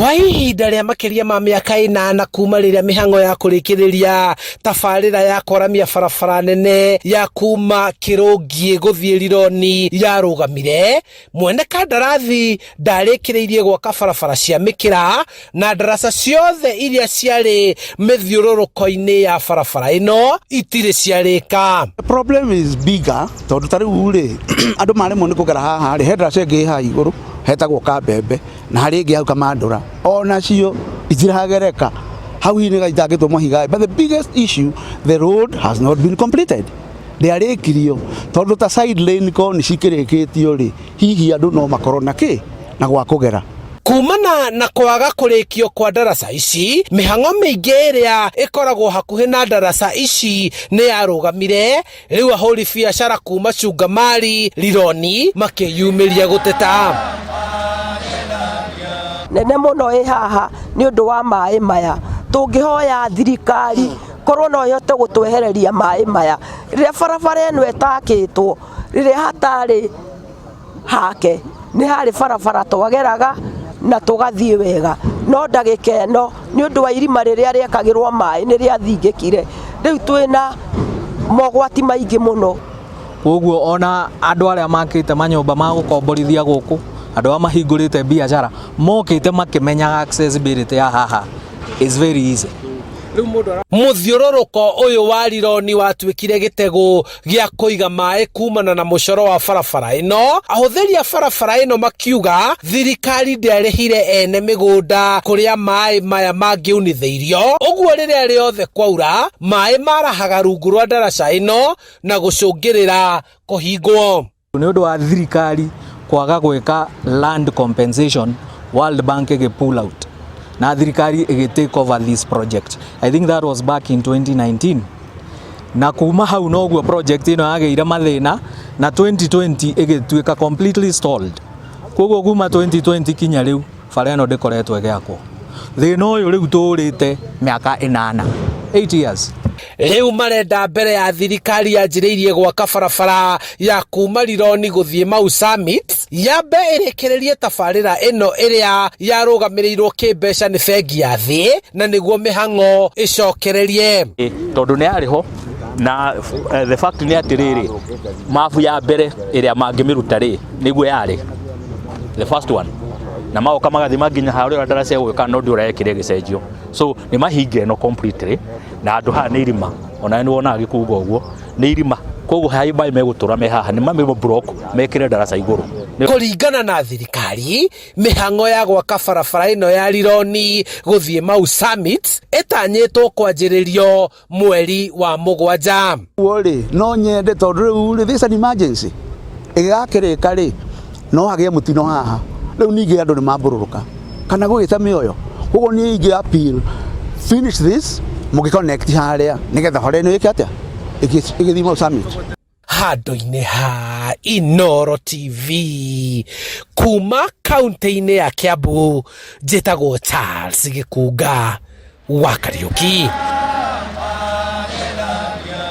Kwa ihinda rĩa makĩria ma mĩaka 8 kuma rĩrĩa mĩhang'o ya kũrĩkĩrĩria tabarĩra ya kwaramia barabara nene ya kuma Kĩrũngiĩ gũthiĩ Rironi yarũgamire, mwene kandarathi ndarĩkĩrĩirie gwaka barabara cia mĩkĩra na ndaraca ciothe iria ciarĩ mĩthiũrũrũko-inĩ ya barabara ĩno itirĩ ciarĩka. The problem is bigger tondũ ta rĩu rĩ, andũ maremwo nĩ kũgera haha rĩ, he ndaraca ĩngĩ ĩ haha igũrũ hetagwo Kambembe na harĩ ĩngĩ hau Kamandũra, onacio itiragereka hau hihi nĩ gaitangĩtwo mahiga, but the biggest issue, the road has not been completed, ndĩarĩkirio tondũ ta side lane ko nĩ cikĩrĩkĩtio rĩ, hihi andũ no makorwo na kĩ na gwa kũgera. Kumana na kwaga kũrĩkio kwa ndaraca ici, mĩhang'o mĩingĩ ĩrĩa ĩkoragwo hakuhĩ na ndaraca ici nĩ yarũgamire. Rĩu ahũri biacara kuma Chungamari Rironi makĩyumĩria gũteta. Nene mũno ĩ haha nĩ ũndũ wa maĩ maya. Tũngĩhoya thirikari korwo no ĩhote gũtwehereria maĩ maya. Rĩrĩa barabara ĩno ĩtakĩtwo, rĩrĩa hatarĩ hake, nĩ harĩ barabara twageraga na tũgathiĩ wega, no ndagĩka ĩno nĩ ũndũ wa irima rĩrĩa rĩekagĩrwo maĩ nĩ rĩathingĩkire, rĩu twĩna mogwati maingĩ mũno. Koguo ona andũ arĩa makĩte manyũmba ma gũkomborithia gũkũ, andũ arĩa mahingũrĩte biacara, mokĩte makĩmenyaga accessibility ya haha is very easy. Mũthiũrũrũko ũyũ wa Rironi watuĩkire gĩtegũ gĩa kũiga maĩ kumana na mũcoro wa barabara ĩno. Ahũthĩri a barabara ĩno makiuga thirikari ndĩarĩhire ene mĩgũnda kũrĩa maĩ maya mangĩunithĩirio, ũguo rĩrĩa rĩothe kwaura maĩ marahaga rungu rwa ndaraca ĩno na gũcũngĩrĩra kũhingwo. Nĩ ũndũ wa thirikari kwaga gwĩka land compensation, World Bank ĩgĩ pull out na thirikari ĩgĩ take over this project. I think that was back in 2019. Na kuma hau noguo project ĩno yagĩire mathĩna na 2020 ĩgĩtuĩka completely stalled. Koguo kuma 2020 kinya rĩu bara ĩno ndĩkoretwo ĩgĩakwo. Thĩna ũyũ rĩu tũrĩte mĩaka 8, 8 years. Rĩu marenda mbere ya thirikari yanjĩrĩirie gwaka barabara ya kuma Rironi gũthiĩ Mau Summit yambe ĩrĩkĩrĩrie tabarĩra ĩno ĩrĩa yarũgamĩrĩirwo kĩmbeca nĩ bengi ya thĩ, na nĩguo mĩhang'o ĩcokererie. Tondũ nĩ yarĩ ho na the fact nĩ atĩrĩrĩ, mabu ya mbere ĩrĩa mangĩmĩruta rĩ, nĩguo yarĩ the first one, na magoka magathima nginya harĩa ndaraca ĩgũgĩka, no ndĩ ũrekire gĩcenjio, so nĩ mahinge ĩno completely. Na andũ haha nĩ irima, ona nĩ wonaga gĩkungo ũguo nĩ irima, koguo haha maĩ megũtũra me haha, nĩ mamĩ block mekĩre ndaraca igũrũ. Kũringana na thirikari, mĩhang'o ya gwaka barabara ĩno ya Rironi gũthiĩ Mau Summit ĩtanyĩtwo kwanjĩrĩrio mweri wa 7. Rĩ no nyende tondũ rĩu rĩ, this is an emergency, ĩgĩgakĩrĩka rĩ, no hagĩe mũtino haha, rĩu ningĩ andũ nĩ mambũrũrũka kana gũgĩta mĩoyo. Koguo niĩ ingĩ appeal, finish this, mũgĩ connect harĩa nĩgetha bara ĩno ĩke atĩa, ĩgĩthiĩ Mau Summit. Handũ-inĩ ha Inoro TV kuma kaunti-inĩ ya Kiambu, njĩtagwo Charles Gĩkunga wa Kariũki.